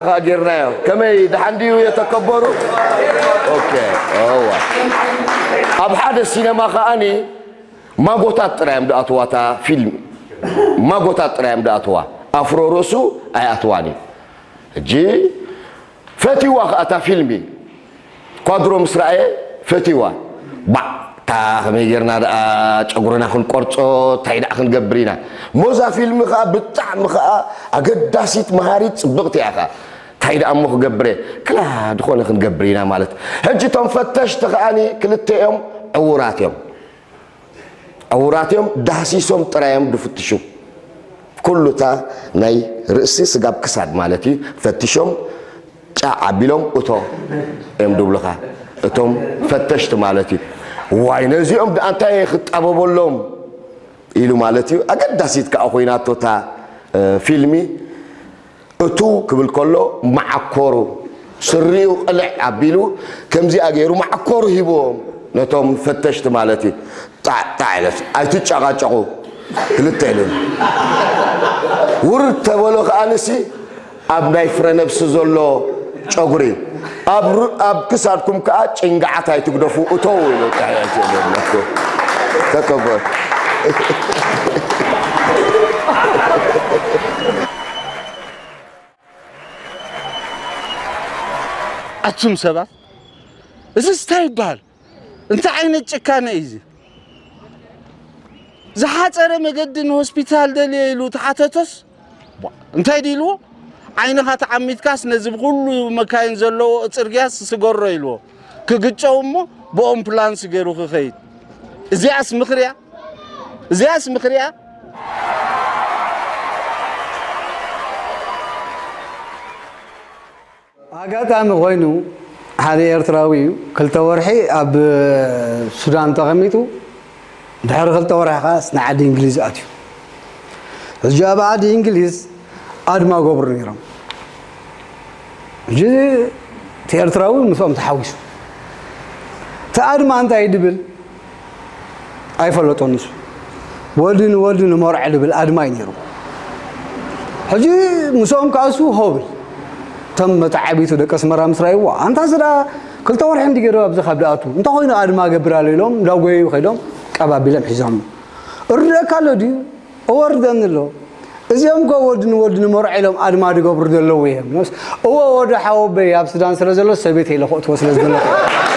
ኸኣ ጌርናዮ። ከመይ፣ ደሓን ድዩ የተከበሩ? ኦኬ፣ እዋ። ኣብ ሓደ ሲነማ ኸኣኒ ማጎታት ጥራይ እዮም ድኣትዋ እታ ፊልም። ማጎታት ጥራይ እዮም ድኣትዋ። ኣፍሮ ርእሱ ኣይኣትዋን እዩ። ሕጂ ፈትዋ ኸኣ እታ ፊልሚ። ኳድሮ ምስ ረኣየ ፈትዋ። ባዕ፣ እታ ከመይ ጌርና ደኣ ጨጉርና ክንቆርጾ፣ እንታይ ደኣ ክንገብር ኢና? እሞ እዛ ፊልሚ ኸኣ ብጣዕሚ ኸኣ ኣገዳሲት፣ መሃሪት፣ ጽብቕቲ እያ ኸኣ። እንታይ ደኣ እሞ ክገብር እየ? ክላ ዝኾነ ክንገብር ኢና ማለት። ሕጂ እቶም ፈተሽቲ ኸኣኒ ክልተ እዮም፣ ዕዉራት እዮም። ዕዉራት እዮም፣ ዳህሲሶም ጥራይ እዮም ድፍትሹ። ኩሉ እታ ናይ ርእሲ ስጋብ ክሳድ ማለት እዩ፣ ፈትሾም ጫዕ ኣቢሎም እቶ እዮም ድብሉኻ። እቶም ፈተሽቲ ማለት እዩ። ዋይ፣ ነዚኦም ደኣ እንታይ እየ ክጣበበሎም ኢሉ ማለት እዩ። ኣገዳሲት ከኣ ኮይናቶ እታ፣ እ፣ ፊልሚ። እቱ ክብል ከሎ መዓኮሩ፣ ስሪኡ ቅልዕ ኣቢሉ ከምዚኣ ገይሩ መዓኮሩ ሂብዎም ነቶም ፈተሽቲ ማለት እዩ። ጣዕ ጣዕ ኢለስ፣ "ኣይትጨቓጨቑ ክልተ" ኢሉ። ውርድ ተበሎ ከኣ ንሲ ኣብ ናይ ፍረ ነብሲ ዘሎ ጨጉሪ፣ ኣብ ሩ-፣ ኣብ ክሳድኩም ከኣ ጭንግዓት ኣይትግደፉ፣ እተው ኢሉ። ጣዕ ጣዕ ኢሉ። ተከበሩ። ኣቱም ሰባት፣ እዚስ እንታይ ይበሃል? እንታይ ዓይነት ጭካነ እዩ እዚ? ዝሓጸረ መገዲ ንሆስፒታል ደልየ ኢሉ ተሓተቶስ፣ ቧ፣ እንታይ ድዩ ኢልዎ? ዓይንኻ ተዓሚትካስ ነዚ ብኹሉ መካይን ዘለዎ ጽርግያስ ስገሮ ኢልዎ። ክግጨው እሞ ብኦምፕላንስ ገይሩ ክኸይድ። እዚኣስ ምኽሪ እያ? እዚኣስ ምኽሪ እያ? ኣጋጣሚ ኮይኑ ሓደ ኤርትራዊ እዩ፣ ክልተ ወርሒ ኣብ ሱዳን ተቐሚጡ፣ ድሕሪ ክልተ ወርሒ ከኣ ንዓዲ እንግሊዝ ኣትዩ። ሕጂ ኣብ ዓዲ እንግሊዝ ኣድማ ገብሩ ነይሮም። ሕጂ እቲ ኤርትራዊ ምስኦም ተሓዊሱ። እቲ ኣድማ እንታይ ድብል ኣይፈለጦን ንሱ። ወዲ ንወዲ ንመርዖ ድብል ኣድማ እዩ ነይሩ። ሕጂ ምስኦም ከኣ እሱ ሆብል። እቶም መተዓቢቱ ደቂ ኣስመራ ምስ ረኣይዎ፣ "ኣንታ እዚ ደኣ ክልተ ወርሒ እንዲ ገይሩ ኣብዚ ካብ ድኣቱ፣ እንታይ ኮይኑ ኣድማ ገብር ኣሎ?" ኢሎም እንዳጎየዩ ከይዶም ቀባቢሎም ሒዞም። "እርደካ ኣሎ ድዩ?" "እወ ርደኒ ኣሎ። እዚኦም ከ ወዲ ንወዲ ንመርዖ ኢሎም ኣድማ ድገብሩ ዘለዉ እዮም?" ኢሎምስ፣ "እወ ወዲ ሓወቦይ ኣብ ሱዳን ስለ ዘሎ ሰበይተይ ኢለ ክእትዎ ስለ ዝደለኹ እየ።